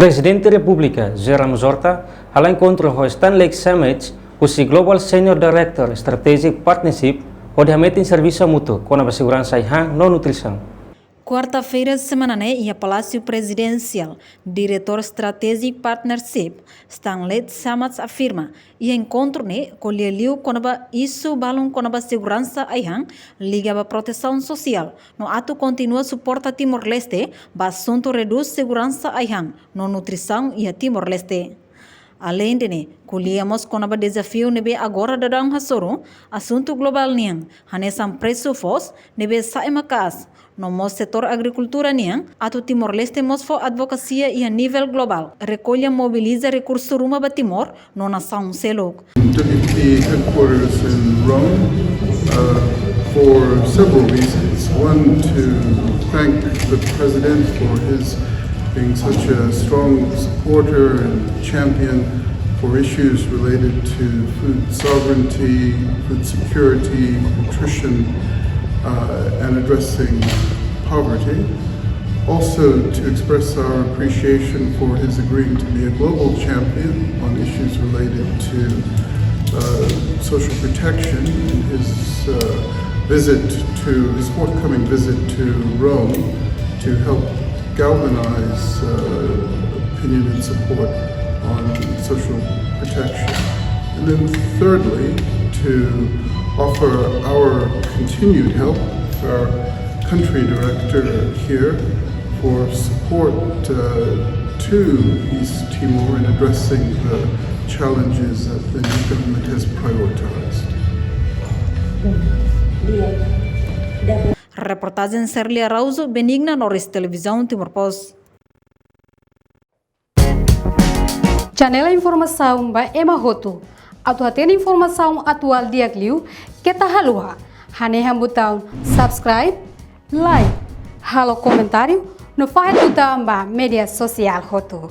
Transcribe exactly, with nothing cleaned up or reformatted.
Prezidente Repúblika José Ramos Horta hala'o enkontru ho Stan Lake Samets, husi Global Senior Director Strategic Partnership, hodi hametin servisu mútuu kona-ba seguransa ai-han no nutrisaun. Kuarta-feira semana ne'e iha Palásiu Prezidensiál, Diretór Strategic Partnership, Stan Lake Samets afirma, iha enkontru ne'e ko'alia liu kona-ba isu balun kona-ba seguransa ai-han, liga ba protesaun sosiál, no atu kontinua suporta Timor-Leste ba asuntu redús seguransa ai-han no nutrisaun iha Timor-Leste. Aleinde ne'e, ko'alia mós kona-ba dezafiu ne'ebé agora daudaun hasoru, asuntu globál nian, hanesan presu foos ne'ebé sa'e maka'as, no mós setór agrikultura nian, atu Timor-Leste mós fó advokasia iha nivel globál, rekolla mobiliza rekursu ruma ba Timor no nasaun seluk. W P headquarters in Rome, uh, for several reasons. One, to thank the president for his being such a strong supporter and champion for issues related to food sovereignty, food security, nutrition, uh, and addressing poverty. Also, to express our appreciation for his agreeing to be a global champion on issues related to, uh, social protection in his, uh, visit to, his forthcoming visit to Rome to help galvanize, uh, opinion and support on social protection. And then thirdly, to offer our continued help, our country director here, for support, uh, to East Timor in addressing the challenges that the new government has prioritized. Reportajen Serlia Rauzo, Benigna Norris, Televizaun Timor Post. Janela informasaun ba ema hotu. Atu hatene informasaun atuál di'ak liu, keta haluha hanehan butaun subscribe, like, halo komentáriu, no fahe tutan ba média sosiál hotu.